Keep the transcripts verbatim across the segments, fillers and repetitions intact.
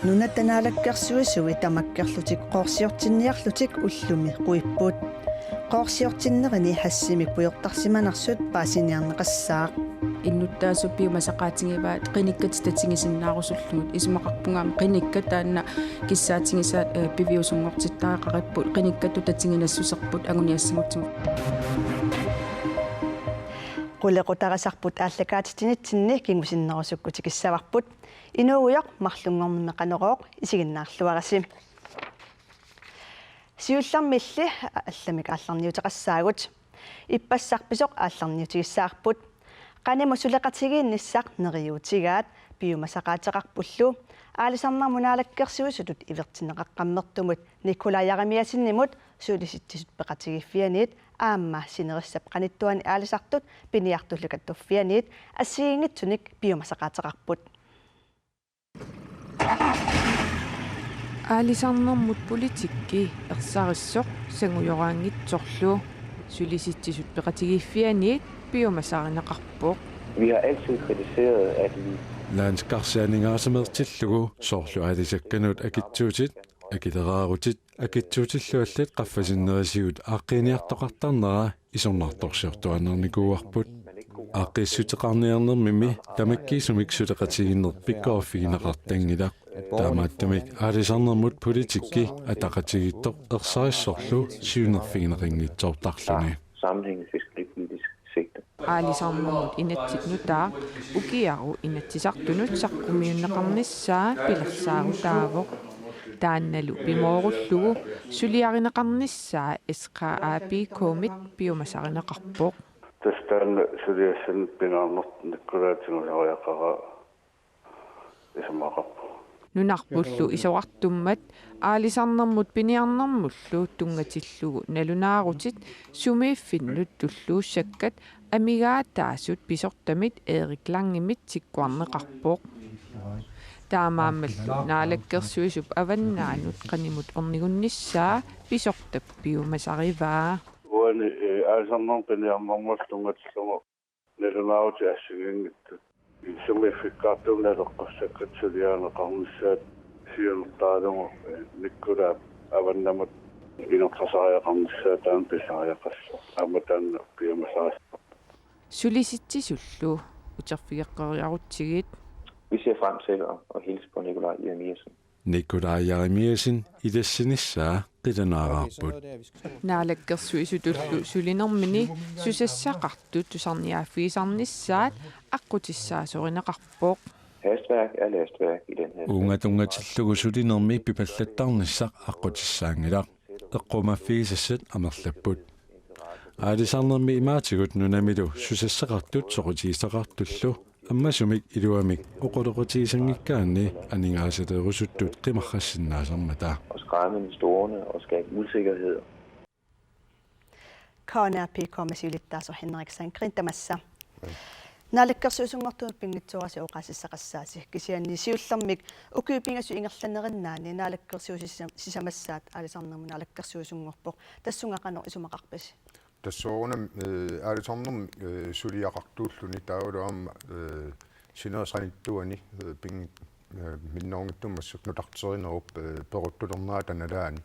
Nunatta naalakkersuisui tamakkerlutik qoorsiortinniarlutik ullumi quipput. Qoorsiortinnerini hashimik pujortarsimanersut paasiniarneqassaaq. Innuttaasut piumasaqaatigivaat qinikkat tatigisinnaarusuttugut, isumaqarpunga aamma qinikkat taanna kissaatigisaat, eh, piviusunngortittariaqaripput, qinikkat tatiginassuserput anguniassagutsigu. Qulequtarisarput aallakaatitsinitsinni kingusinnerusukkut tikissavarput. Inuugujoq marlunngornermi Qanorooq, isiginnaarluarisi. Siullermilli allamik aallarniuteqassaagut. Ippassaq pisoq aallarniutigissavarput. Qanimut suleqatigiinnissaq neriuutigaat piumasaqaateqarpullu Aalisarnermut Naalakkersuisutut ivertinneqaqqammertumut Nikolaj Jeremiassenimut Sulisitsisut Peqatigiiffianniit aamma sinerissap qanittuani aalisartut piniartullu kattuffianniit assigiinngitsunik piumasaqaateqarput. Aalisarnermut politikki ersarissoq sangujoraanngitsorlu Sulisitsisut Peqatigiiffianniit piumasarineqarpoq. Vi har altid kritiseret, at vi Landskarsi aningaasameertillugu soorlu aalisakkanut akitsuutit, akileraarutit, akitsuutillu allat qaffasinnerisigut aaqqiiniartoqartarnera isornartorsiortuaannarnikuuarput. Aaqqiissuteqarniarnermimi tamakkiisumik suleqatigiinneq pikkoriffigineqartanngilaq. Taamaattumik aalisarnermut politikki ataqatigiittoq ersarissorlu siunnerfigineqanngitsoortarluni. Sammenhængende fiskeripolitisk sigte. Aalisarnermut inatsit nutaaq ukiaru Inatsisartunut saqqummiunneqarnissaa pilersaarutaavoq. Taannalu pimoorullugu suliarineqarnissaa S K A P K-mit piumasarineqarpoq. Tassa taanna suliassanik piniarnertut Nikolajip tigusariaqaraa isumaqarpoq. Nunarpullu isorartummat aalisarnermut piniarnermullu tunngatillugu nalunaarutit sumiiffinnut tulluussakkat amigaataasut pisortamit Erik Langemit tikkuarneqarpoq. Taamaammallu Naalakkersuisup avannaanut qanimut ornigunnissaa pisortap piumasarivaa. Uani, eh, aalisarnermut piniarnermullu tunngatillugu nalunaarutit assigiinngitsut sumiiffikkaartumik naleqqussakkat suliarineqarnissaat siunertaralugu, eh, Nikolajip avannamut inertariaqarnissaa taanna pisariaqassaaq. Aamma taanna piumasaqassaaq. Sulisitsisullu uterfigeqqeriarutsigit. Vi ser frem til at, at hilse på Nikolaj Jeremiassen. Nikolaj Jeremiassen ilassinissaa qilanaaraarput. Naalakkersuisutullu sulinermini susassaqartut tusarniaaffigisarnissaat aqqutissaasorineqarpoq. Hastværk er lastværk i den her. Uunga tunngatillugu sulinermi pipallattarnissaq aqqutissaanngilaq. Eqqumaaffigisassat amerlapput. Aalisarnermi imaatigut nunamilu susassaqartut soqutigisaqartullu ammasumik iluamik oqaloqatigisanngikkaanni aningaasaliirusuttut qimarrassinnaasarmata. Og skræmme investorerne og skabe usikkerhed. K N R P K-mi siulittaasoq Henrik Sandgreen tamassa. Naalakkersuisunngortumut pinngitsoorasi oqaasissaqassaasi, kisianni siullermik ukiut pingasut ingerlanerinnaanni naalakkersuisut sisa-, sisamassaat aalisarnermut naalakkersuisunngorpoq. Tassunga qanoq isumaqarpisi? Tassuuna, eh, aalisarnermi, eh, suliaqartuulluni taavalu aamma, eh, sinerissap qanittuani, eh, pinngit-, eh, minnerunngitsumik massakkut nutarterinerup, eh, peruttulernerata nalaani.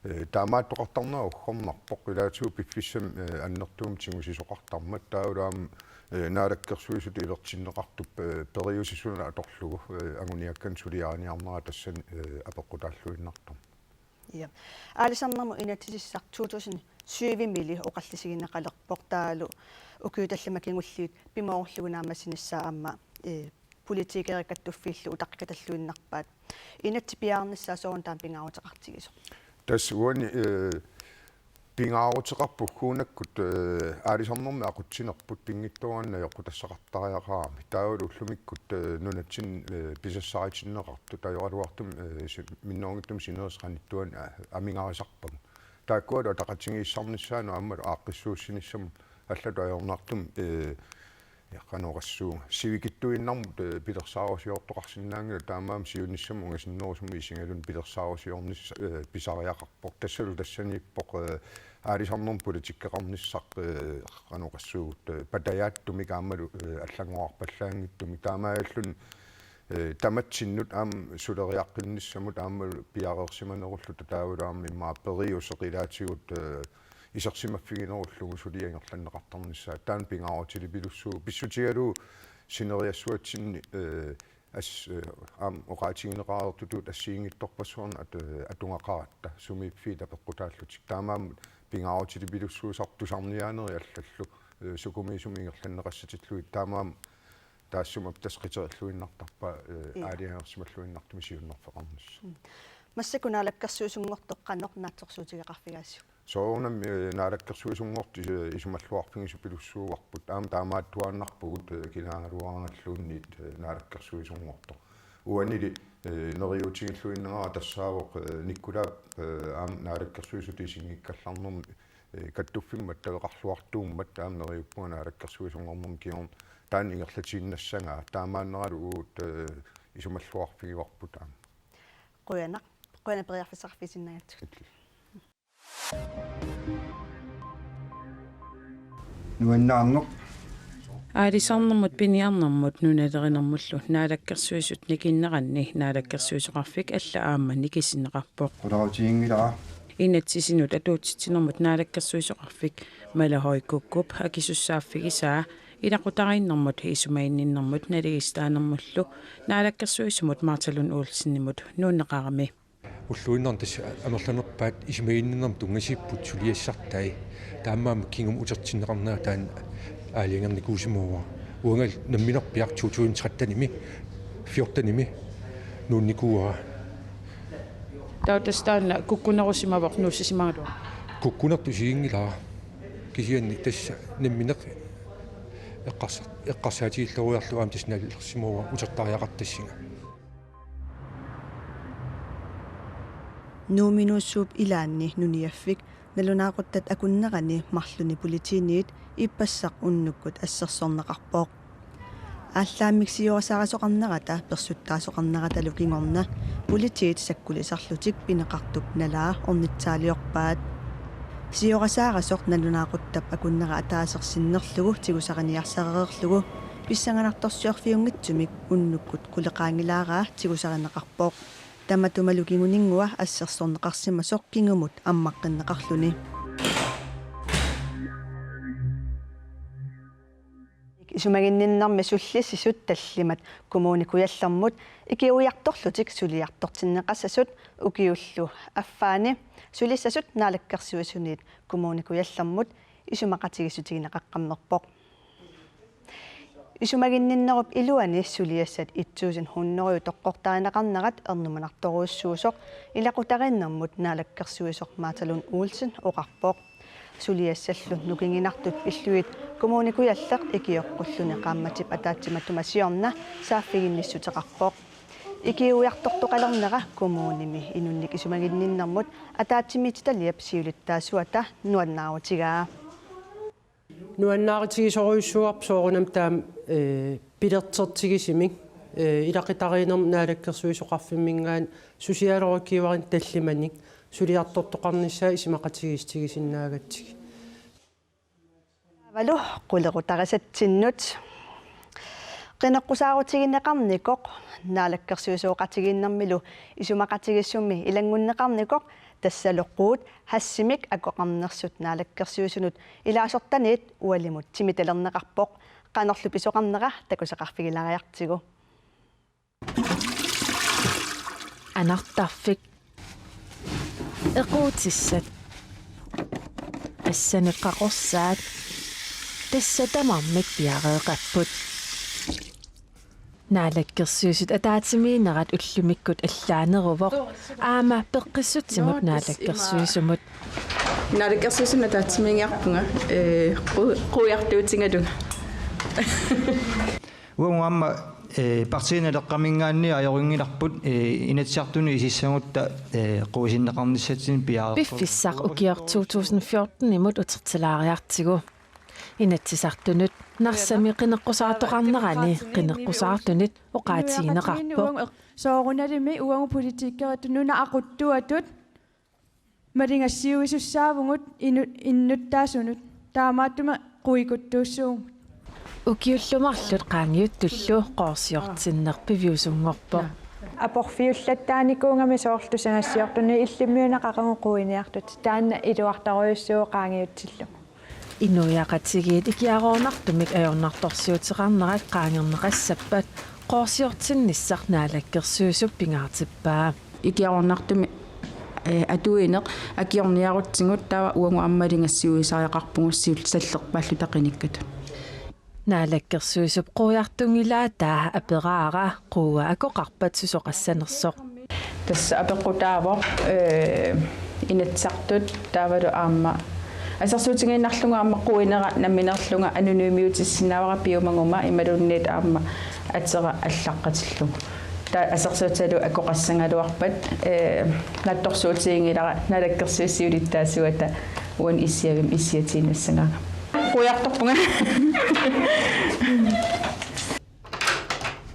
Eh, taamaattoqartarnera uggornarpoq ilaatigut piffissami, eh, annertuumik tigusisoqartarmat taavalu aamma, eh, naalakkersuisutut ivertinneqartup, eh, periuseq suna atorlugu, eh, anguniakkanik suliariniarnera tassani, eh, apeqqutaalluinnartarpoq. Ja. Aalisarnermut inatsisissaq to tusind syv-mili oqallisigineqalerpoq taavalu ukiut tallimat kingulliit pimoorullugu naammassinissaa aamma, eh, politikerit kattuffiillu utaqqitalluinnarpaat. Inatsit piareernissaa sooruna taama pingaaruteqartigisoq? Tassa uani, eh, pingaaruteqarpoq ugguunakkut, eh, aalisarnermi aqutsinerput pinngitsoorani najoqqutassaqartariaqarami. Taavalu ullumikkut, eh, nunatsinni, eh, pisassaritinneqartut ajoraluartumik, eh, si-, minnerunngitsumik sinerissap qanittuani, eh, amigarisarpagut. Taakkualu ataqatigiissarnissaannut aammalu aaqqissuussinissamut allatut ajornartumik, eh, Ja, qanoq oqassuunga. Sivikitsuinnarmut, eh, pilersaarusiortoqarsinnaanngilaq, taamaammat siunissamut ungasinnerusumut isigaluni pilersaarusiornissaq, eh, pisariaqarpoq. Tassalu tassaniippoq, eh, aalisarnermut politikkeqarnissaq, eh, qanoq oqassuugut, eh, patajaatsumik aammalu, eh, allanngorarpallaanngitsumik. Taamaalilluni, eh, tamatsinnut aamma suleriaqqinnissamut aammalu piareersimanerulluta taavalu aamma immaqa periuseq ilaatigut, eh, isersimaffiginerullugu suliaq ingerlanneqartarnissaa. Taanna pingaarutilipilussuuvoq. Pissutigalugu sineriassuatsinni, eh, as-, eh, aamma oqaatigineqareertutut assigiinngitsorpassuarnik at-, eh, atugaqaratta sumiiffiit apeqqutaallutik. Taamaammat pingaarutilipilussuusarpoq tusarniaanerit allallu, eh, sukumiisumik ingerlanneqassatillugit. Taamaammat taassuma tassa qiterilluinnartarpaa, eh, Mm. aalajangersimalluinnartumik siunnerfeqarnissaq. Mm. Massakkut naalakkersuisunngortoq qanoq naatsorsuutigeqarfigaasiuk? Soorunami, eh, naalakkersuisunngortut is-, isumalluarfigisapilussuuarput. Aamma taamaattuaannarpugut, eh, kinaagaluaraangalluunniit, eh, naalakkersuisunngortoq. Uanili, eh, neriuutigilluinnagara tassaavoq, eh, Nikolai, eh, aamma naalakkersuisutut isinngikkallarnermi, eh, kattuffimmat attaveqarluartuummat aamma neriuppunga naalakkersuisunngornermi kingorna taanna ingerlatiinnassagaa. Taamaanneralu uagut, eh, isumalluarfigivarput aamma. Qujanaq, qujanaq periarfissaqarfigisinnaagatsigut. Nuannaarneq. Aalisarnermut piniarnermut nunalerinermullu naalakkersuisut nikinneranni naalakkersuisoqarfik alla aamma nikisinneqarpoq. Qularuutiginngilara. Inatsisinut atuutitsinermut naalakkersuisoqarfik Mala Høy Kúkop akisussaaffigisaa ilaqutariinnermut isumaginninnermut naligiissitaanermullu naalakkersuisumut Martha Lund Olsenimut nuunneqarami. Ulluinnarni tassa amerlanerpaat isumaginninnermut tunngasuupput suliassartai. Taamaammat kingumut utertinneqarnera taanna aalajangernikuusimavara. Uangalu namminerpiaq to tusind trettenimi, fjortenimi nuunnikuuara. Taava tassa taanna kukkunerusimavoq nuussisimagaluaq? Kukkunertut isiginngilara. Kisianni tassa nammineq eqqarsa-, eqqarsaatigilluarlugu aamma tassa nalilersimavara utertariaqartassinga. Nuummiinnarsuup ilaanni nuniaffik nalunaaquttat akunnerani marlunni politiinit ippassaq unnukkut assersorneqarpoq. Aallaammik siorasaarisoqarnerata persuttaasoqarneratalu kingorna politiit sakkulisarlutik pineqartup nalaa ornitsaaliorpaat. Siorasaarisoq nalunaaquttap akunnera ataaseq sinnerlugu tigusariniarsareerlugu pissanganartorsiorfiunngitsumik unnukkut quleqaanngilaaraa tigusarineqarpoq. Tamatumalu kinguninngua assersorneqarsimasoq kingumut ammaqqinneqarluni. Isumaginninnermi sullissisut tallimat Kommune Kujallermut ikiuiartorlutik suliartortinneqassasut ukiullu affaani sulissasut naalakkersuisuniit Kommune Kujallermut isumaqatigiissutigineqaqqammerpoq. Isumaginninnerup iluani suliassat et tusind hundrede toqqortarineqarnerat ernumanartorujussuusoq ilaqutariinnermut naalakkersuisoq Martha Lund Olsen oqarpoq. Suliassallu nukinginartut pillugit Kommune Kujalleq ikioqqulluni qaammatip ataatsip matuma siorna saaffiginnissuteqarpoq. Ikiuiartortoqalernera kommunimi inunnik isumaginninnermut ataatsimiititaliap siulittaasuata nuannaarutigaa. Nuannaarutigisorujussuuarput soorunami taama, eh, pilertertigisumik, eh, ilaqutariinnermut naalakkersuisoqarfimminngaanniit susiarorukiuarin tallimanik suliartortoqarnissaa isumaqatigiissutigisinnaagatsigit. Taavalu qulequtarisatsinnut. Qineqqusaarutigineqarnikoq naalakkersuisooqatigiinnermilu isumaqatigiissummi ilanngunneqarnikoq tassalu quut hashimik akoqarnersut naalakkersuisunut ilaasortaniit ualimut timitalerneqarpoq, qanorlu pisoqarnera takusaqarfigilaariartigu. Anartarfik. Equutissat. Assanik qaqorsaat. Tassa tamarmik piareeqapput. Naalakkersuisut ataatsimiinnerat ullumikkut allaaneruvoq. Aamma peqqissutsimut naalakkersuisumut. Naalakkersuisunut ataatsimiigiarpunga, eh, qu-, quiartuutigalunga. Uagut aamma, eh, Partii Naleqqaminngaanniit ajorinngilarput, eh, Inatsisartuni isissagutta, eh, quisinneqarnissatsinnut piareeqqaarput. Piffissaq ukioq to tusind fjortenimut utertilaariartigu. Inatsisartunut Narsami qineqqusaartoqarnerani qineqqusaartunit oqaatigineqarpoq. Soorunalimi uagut politikeritut nunat aquttuatut maligassiuisussaavugut inu-, innuttaasunut, taamaattumik quikuttuussuugut. Ukiullu marluk qaangiuttullu qoorsiortinneq piviusunngorpoq. Aporfiullattaanikuugami soorlu tusagassiortunut illimmiunneqaqagut quiniartut. Taanna iluartorujussuuvoq qaangiutsillugu. Inuiaqatigiit ikiaroornartumik ajornartorsiuteqarnerat qaangerneqassappat qoorsiortinnissaq Naalakkersuisup pingaartippaa. Ikiaroornartumik, eh, atuineq akiorniarutsigu taava uagut aamma maligassiuisariaqarpugut siullerpaallutalu qinikkatut. Naalakkersuisup quiartunngilaata aperaara quua akoqarpat susoqassanersoq. Tassa apeqqutaavoq, eh, Inatsisartut taavalu aamma assersuutigiinnarlugu aamma quinera nammineerlunga anonymiutissinnaavara piumaguma imaluunniit aamma atera allaqqatillugu. Taava assersuutigalugu akoqassagaluarpat, eh, naatsorsuutiginngilara Naalakkersuisut siulittaasuata uani issiavimmi issiatiinnassagaanga. Quiartorpunga.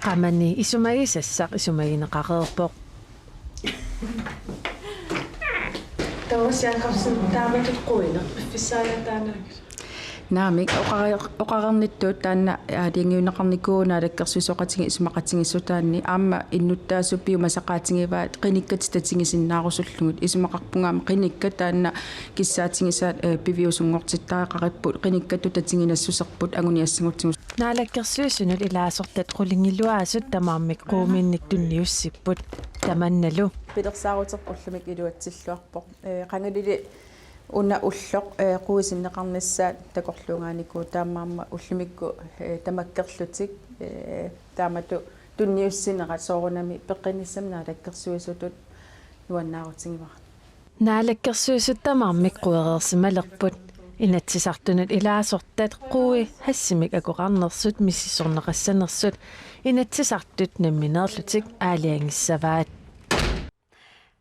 Qamani isumagisassaq isumagineqareerpoq. Thomas Jakobsen, taamatut quinera piffissaajaataanaakkit. Naamik, oqare-, oqareernittut taanna aalajangiunneqarnikuuvoq Naalakkersuisooqatigiit isumaqatigiissutaanni aamma innuttaasut piumasaqaatigivaat qinikkatit tatigisinnaarusullugit, isumaqarpunga aamma qinikkat taanna kissaatigisaat, eh, piviusunngortittariaqaripput, qinikkattut tatiginassuserput anguniassagutsigu. Naalakkersuisunut ilaasortat qulingiluaasut tamarmik quuminnik tunniussipput. Tamannalu pilersaaruteq ullumikkut iluatsilluarpoq. Eh, qangalili una ulloq, eh, quit sinneqarnissaat takorluugaanikuuvoq, taamaammat ullumikkut, eh, tamakkerlutik, eh, taamatut tunniussinerat soorunami peqqinnissami Naalakkersuisutut nuannaarutigivarput. Naalakkersuisut tamarmik quereersimalerput. Inatsisartunut ilaasortat quit hashimik akoqarnersut misissorneqassanersut Inatsisartut nammineerlutik aalajangissavaat.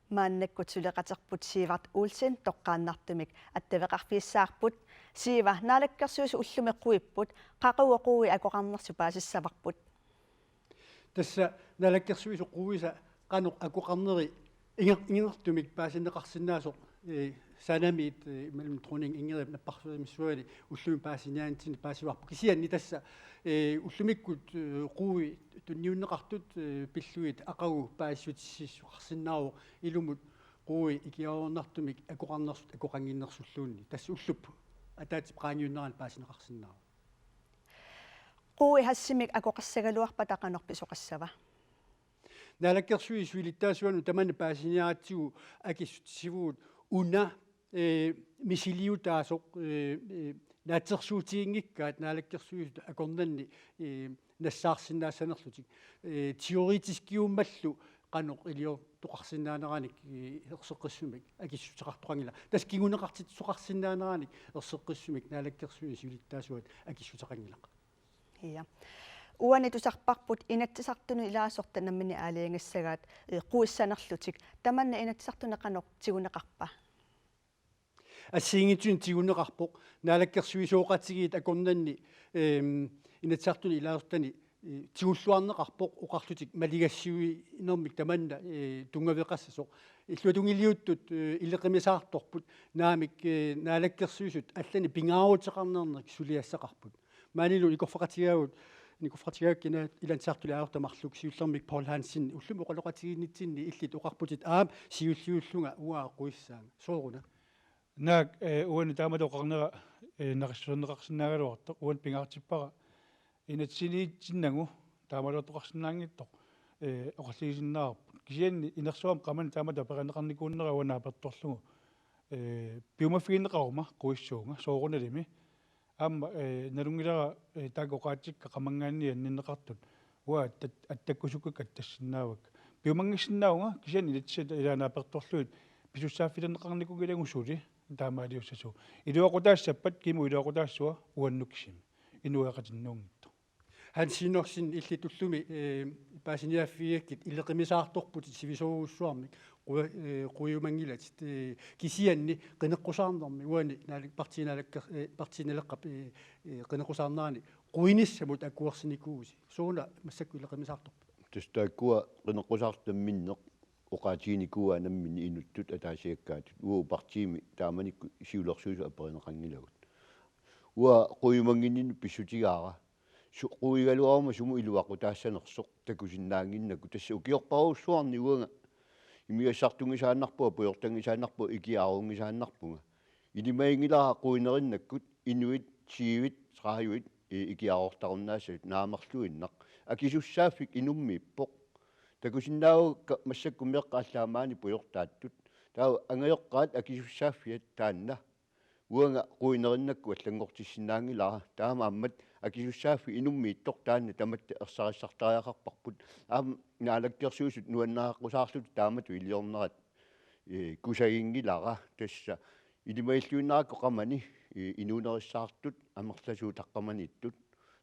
Maannakkut suleqaterput Sivert Olsen toqqaannartumik attaveqarfigissavarput. Siva, Naalakkersuisut ullumi quipput, qaqugu quit akoqarnersut paasissavarput? Tassa Naalakkersuisut quisa qanoq akoqarneri inger-, ingerlanermik paasinneqarsinnaasoq, eh, sanamiit, eh, imaluunniit dronning Ingridip napparsimmasuani ullumi paasiniaanitsinni paasivarput. Kisianni tassa, eh, ullumikkut, eh, quit tunniunneqartut, eh, pillugit aqagu paasissutissiissuteqarsinnaavoq ilumut quit ikiaroornartumik akoqarnersut akoqannginnersulluunniit. Tassa ullup ataatsip qaangiunnerani paasineqarsinnaavoq. Quit hashimik akoqassagaluarpata qanoq pisoqassava? Naalakkersuisut siulittaasuannut tamanna paasiniaratsigu akissutissivugut una, eh, misiliutaasoq, eh, eh, naatsorsuutiginngikkaat Naalakkersuisut akornanni, eh, nassaarsinnaassanerlutik. Eh, teoretiskiummallu qanoq iliortoqarsinnaaneranik, eh, erseqqissumik akissuteqartoqanngilaq. Tassa kinguneqartitsisoqarsinnaaneranik erseqqissumik Naalakkersuisut siulittaasuat akissuteqanngilaq. Ja. Uani tusarparput Inatsisartunut ilaasortat namminneq aalajangissagaat, eh, quissanerlutik. Tamanna Inatsisartuni qanoq tiguneqarpa? Assigiinngitsunik tiguneqarpoq, Naalakkersuisooqatigiit akornanni, ehm, Inatsisartuni ilaasortani, eh, tigulluarneqarpoq oqarlutik maligassiuinermik tamanna, eh, tunngaveqassasoq. Illuatungiliuttut, eh, ileqimisaartorput, naamik, eh, Naalakkersuisut allanik pingaaruteqarnernik suliassaqarput. Maanilu nikorfaqatigaagut, nikorfaqatigaakka Inatsisartut ilaasortat marluk siullermik Poul Hansen ullumi oqaloqatigiinnitsinni illit oqarputit aamma siulliullunga uanga quissaanga. Sooruna? Naak, eh, uani taamatut oqarnera, eh, naqissuserneqarsinnaagaluartoq, uani pingaartippara inatsisiniitsinnagu taamaaliortoqarsinnaanngitsoq, eh, oqalligisinnaarput. Kisianni inersuarmi qamani taamatut aperineqarnikuunera uani naapertorlugu, eh, piumaffigineqaruma quissuunga soorunalimi. Aamma, eh, nalunngilara, eh, taakku oqaatsikka qamanngaanniit anninneqartut uanga attat-, attakkusukkakka attassinnaavakka. Piumanngissinnaavunga kisianni inatsisat ilaa naapertorlugit pisussaaffilerneqarnikuunngilagut suli taamaaliussasugut. Iluaqutaassappat kimu iluaqutaassua uannut kisimi. Inuiaqatinnuunngitsoq. Hans Enoksen, illit ullumi, eh, paasiniaaffigigakkit ileqimisaartorputit sivisoorujussuarmik, qu-, eh, quiumanngilatit, eh, kisianni qineqqusaarnermi uani naal-, partii naalakker-, eh, partii Nalerap, eh, eh, qineqqusaarnerani quinissamut akuersinikuuisi. Suuna massakkut ileqimisaartorput? Tassa taakkua qineqqusaartut namminneq oqaatiginikuuaat namminneq inuttut ataasiakkaatut. Uagut partiimi taamanikkut siulersuisut aperineqanngilagut. Uanga quiumannginninnut pissutigaara. Su-, quigaluaruma sumut iluaqutaassanersoq takusinnaannginnakku. Tassa ukiorparujussuarni uanga imigassartunngisaannarpunga, pujortanngisaannarpunga, ikiaarunngisaannarpunga. Ilimaginngilara quineqinnakkut inuit tyvit, tredive, eh, ikiaroortarunnaassagut naamerluinnaq. Akisussaaffik inummiippoq. Takusinnaavakka massakkut meeqqat allaat maani pujortaattut. Taava angajoqqaat akisussaaffiat taanna. Uanga quineqinnakku allanngortissinnaanngilara. Taamaammat akisussaaffik inummiittoq taanna tamatta ersarissartariaqarparput. Aamma Naalakkersuisut nuannaaqqusaarlutik taamatut iliornerat, eh, kusaginngilara. Tassa ilimagilluinnarakku qamani, eh, inuunerissaartut amerlasuut taqqamaniittut.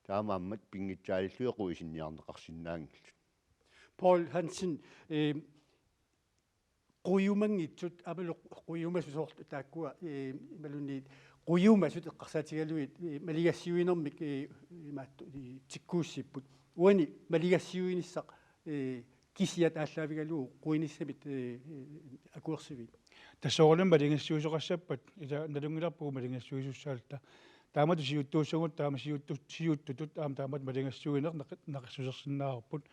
Taamaammat pinngitsaalillugit quisinniarneqarsinnaanngillat. Poul Hansen, eh, quiumanngitsut, aammalu quiumasut soorlu taakkua, eh, imaluunniit quiumasut eqqarsaatigalugit, eh, maligassiuinermik, eh, imaattoq, eh, tikkuussipput. Uani maligassiuinissaq, eh, kisiat aallaavigalugu quinissamit, eh, eh, akuersivit? Tassa soorunami maligassiuisoqassappat, ila nalunngilarput maligassiuisussaalluta. Taamatut siuttuussagut, taama siuttu-, siuttutut aamma taamatut maligassiuineq naqi-, naqissusersinnaavarput.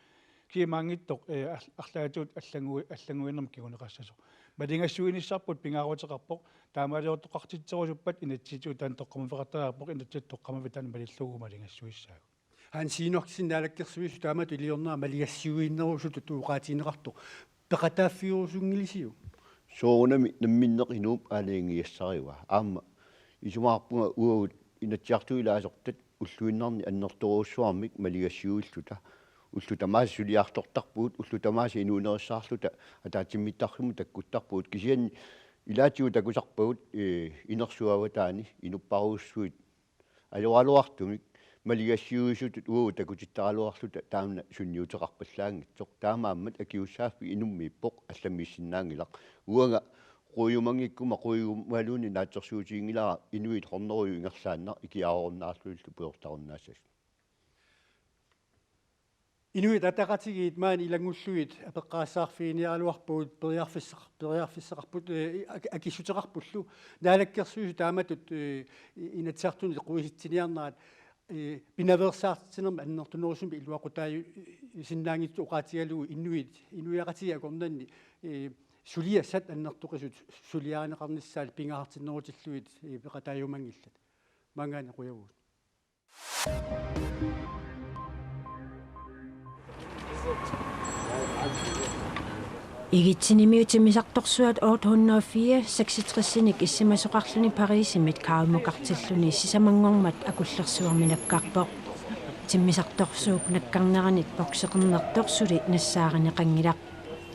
Kiimaanngitsoq, eh, ar-, arlaatigut allanngu-, allannguinermik kinguneqassasoq. Maligassiuinissarput pingaaruteqarpoq, taamaaliortoqartitserusuppat inatsisitigut taanna toqqammaveqartariaqarpoq, inatsisitigut toqqammaviit taanna malillugu maligassiuissaagut. Hans Enoksen, Naalakkersuisut taamatut iliornera maligassiuinerusutut oqaatigineqartoq peqataaffigerusunngilisiuk? Soorunami namminneq inuup aalajangigassarivaa. Aamma isumaqarpunga uagut Inatsisartut ilaasortat ulluinnarni annertoorujussuarmik maligassiuilluta. Ullut tamaasa suliartortarpugut, ullut tamaasa inuunerissaarluta ataatsimiittarfimmut takkuttarpugut. Kisianni ilaatigut takusarpagut, eh, inersuaq avataani inupparujussuit ajoraluartumik maligassiuisutut uagut takutittaraluarluta taanna sunniuteqarpallaanngitsoq. Taamaammat akisussaaffik inummiippoq, allamiissinnaanngilaq. Uanga quiumanngikkuma quiumaluunniit naatsorsuutiginngilara inuit hundredet ingerlaannaq ikiaroorunnaarlugillu pujortarunnaassasoq. Inuit Ataqatigiit maani ilanngullugit apeqqaassaarfiginiaraluarpagut, periarfissaq-, periarfissaqarput, eh, ak-, akissuteqarpullu. Naalakkersuisut taamatut, eh, i-, Inatsisartunut quisinniarnerat, eh, pinaveersaartitsinermik annertunerusumik iluaqutaasinnaanngitsut oqaatigalugu inuit, inuiaqatigiit akornanni, eh, suliassat annertoqisut suliarineqarnissaat pingaartinnerutillugit, eh, peqataajumanngillat. Maanngaanniit qujavugut. Igitsinimiut timmisartorsuat otte hundrede og fire seksogtresinik issimasoqarluni Parisimit kaajumukartilluni sisamanngormat akullersuarmi nakkarpoq. Timmisartorsuup nakkarneranit bokseqernertoq suli nassaarineqanngilaq.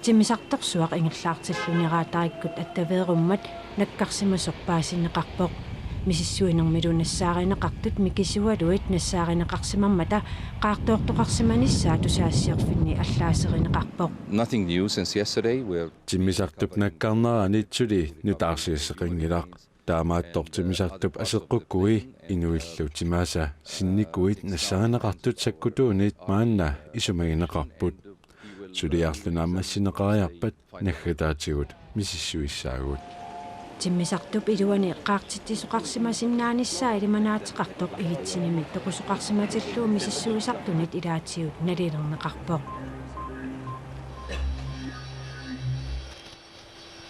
Timmisartorsuaq ingerlaartilluni radarikkut attaveerummat nakkarsimasoq paasineqarpoq. Misissuinermilu nassaarineqartut mikisualuit nassaarineqarsimammata qaartoortoqarsimanissaa tusagassiorfinni allaaserineqarpoq. Nothing new since yesterday. We're Timmisartup nakkarneranit suli nutaarsiassaqanngilaq. Taamaattoq timmisartup aseqqukkui inuillu timaasa sinnikuit nassaarineqartut sakkutuunit maanna isumagineqarput. Suliarlu naammassineqariarpat naggataatigut misissuissaagut. Timmisartup iluani qaartitsisoqarsimasinnaanissaa ilimanaateqartoq igitsinimi toqusoqarsimatillugu misissuisartunit ilaatigut nalilerneqarpoq.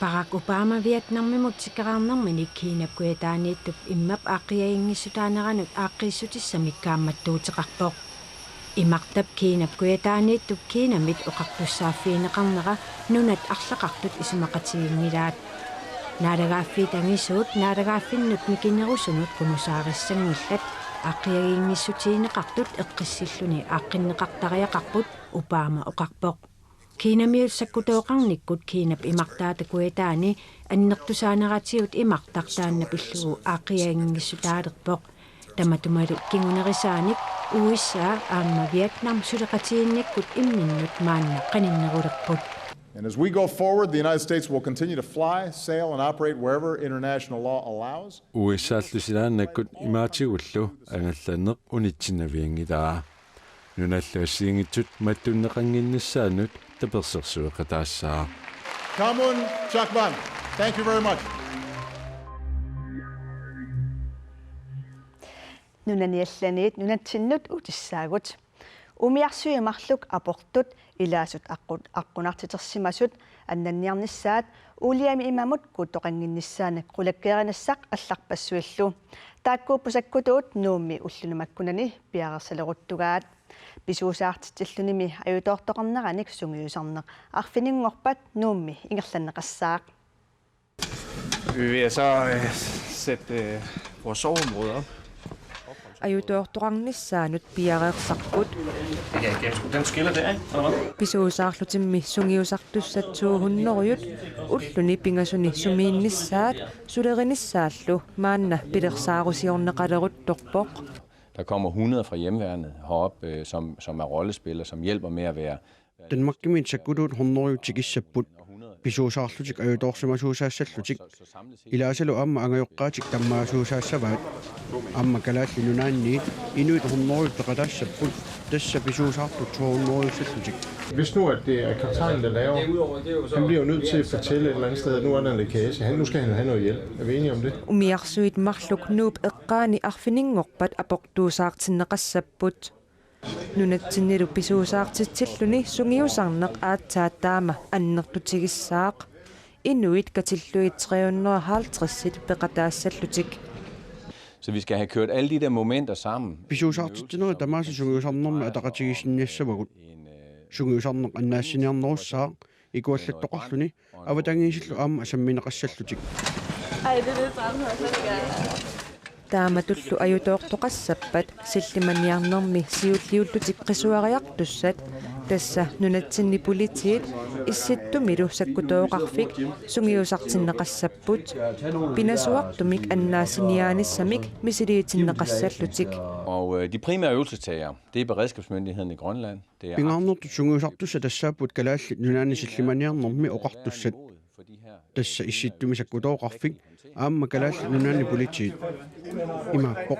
Barack Obama Vietnamimut tikeraarnermini Kinap kujataaniittup immap aaqqiaginngissuteqarneranut aaqqiissutissamik kaammattuuteqarpoq. Imartap Kinap kujataaniittup Kinamit oqartussaaffigineqarnera nunat arlaqartut isumaqatiginngilaat. Naalagaaffiit angisuut naalagaaffinnut mikinerusunut qunusaarissanngillat, aaqqiaginngissuteqarneqartut eqqissilluni aaqqinneqartariaqarput, Obama oqarpoq. Kinamiut sakkutooqarnikkut Kinap imartaata kujataani annertusaaneratigut imartaq taanna pillugu aaqqiaginngissuteqalerpoq. Tamatumalu kingunerisaanik U S A aamma Vietnam suleqatigiinnikkut imminnut maanna qaninnerulerput. And as we go forward, the United States will continue to fly, sail, and operate wherever international law allows. U S A-llu silaannakkut imaatigullu angallanneq unitsinnavianngilaa. Nunallu assigiinngitsut mattunneqannginnissaannut tapersersueqataassaaq. Kamun Chakman, thank you very much. Nunani allaniit nunatsinnut uutissaagut. Umiarsuit marluk aportut ilaasut aqqu-, aqqunartitersimasut annanniarnissaat uuliami imamut kuuttoqannginnissaannik qulakkeerinissaq allarpassuillu. Taakkuupput sakkutuut Nuummi ulluni makkunani piareersaleruttugaat. Pisuusaartitsillunimi ajutoortoqarneranik sungiusarneq arfininngorpat Nuummi ingerlanneqassaaq. Vi vil så øh, sætte øh, vores soveområde op. Ajutoortoqarnissaanut piareersarput. Ja, den, den skiller der, ikke? Eller hvad? Pisuusaarlutimmi sungiusartussat to hundrede ulluni pingasuni sumiinnissaat sulerinissaallu maanna pilersaarusiorneqaleruttorpoq. Der kommer hundrede fra hjemmeværnet herop, øh, som, som er rollespillere, som hjælper med at være Danmarkimiit sakkutuut hundrede tikissapput. Pisuusaarlutik ajutoorsimasuusaassallutik. Ilaasalu aamma angajoqqaatik tammaasuusaassavaat. Aamma Kalaallit Nunaanniit inuit hundrede peqataassapput. Tassa pisuusaartut to hundrede-sallutik. Hvis nu at det er kaptajnen, der laver, han bliver jo nødt til at fortælle et eller andet sted, at nu er der en lækage. Han, nu skal han have noget hjælp. Er vi enige om det? Umiarsuit marluk Nuup eqqaani arfininngorpat aportuusaartinneqassapput. Nunatsinnilu pisuusaartitsilluni sungiusarneq aatsaat taama annertutigissaaq. Inuit katillugit tre hundrede og halvtreds peqataassallutik. Så vi skal have kørt alle de der momenter sammen. Pisuusaartitsinerit tamaasa sungiusarnermi ataqatigiissinniassavagut. Sungiusarneq annaassiniarnerussaaq ikuallattoqarluni avatangiisillu aamma sammineqassallutik. Taamatullu ajutoortoqassappat sillimaniarnermi siulliullutik qisuariartussat, tassa nunatsinni politiit Issittumilu sakkutooqarfik sungiusartinneqassapput. Pinasuartumik annaassiniaanissamik misiliitinneqassallutik. Og øh, de primære øvelsestagere, det er Beredskabsmyndigheden i Grønland. Det er Pingaarnertut sungiusartussat tassaapput Kalaallit Nunaanni sillimaniarnermi oqartussat. Tassa Issittumi sakkutooqarfik aamma Kalaallit Nunaanni politiit. Imaappoq: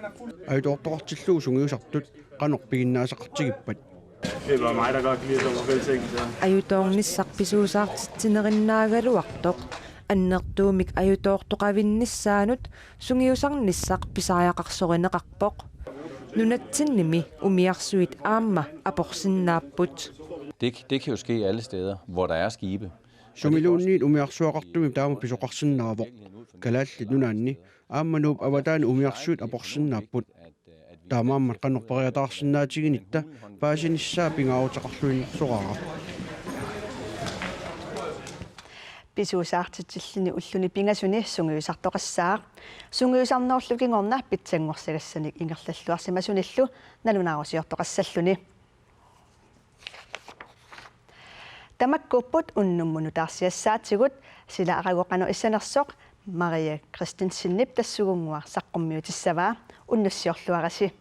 Ajutoortoqartillugu sungiusartut qanoq piginnaasaqartigippat? Det er bare mig, der godt kan lide at stå på fældseng, så. Ajutoornissaq pisuusaartitsinerinnaagaluartoq annertuumik ajutoortoqavinnissaanut sungiusarnissaq pisariaqarsorineqarpoq. Nunatsinnimi umiarsuit aamma aporsinnaapput. Det, det kan jo ske alle steder, hvor der er skibe. Sumiluunniit umiarsuaqartumik taama pisoqarsinnaavoq. Kalaallit Nunaanni aamma Nuup avataani umiarsuit aporsinnaapput. Taamaammat qanoq periataarsinnaatiginnitta paasinissaa pingaaruteqarluinnarsoraara. Pisuusaartitsilluni ulluni pingasuni sungiusartoqassaaq. Sungiusarnerullu kingorna pitsanngorsagassani ingerlalluarsimasunillu nalunaarusiortoqassalluni. Tamakkuupput unnummut nutaarsiassaatigut, sila aragoqanut issanersoq Maria Christensenip tassugunngua saqqummiutissavaa. Unnussiorluarisi.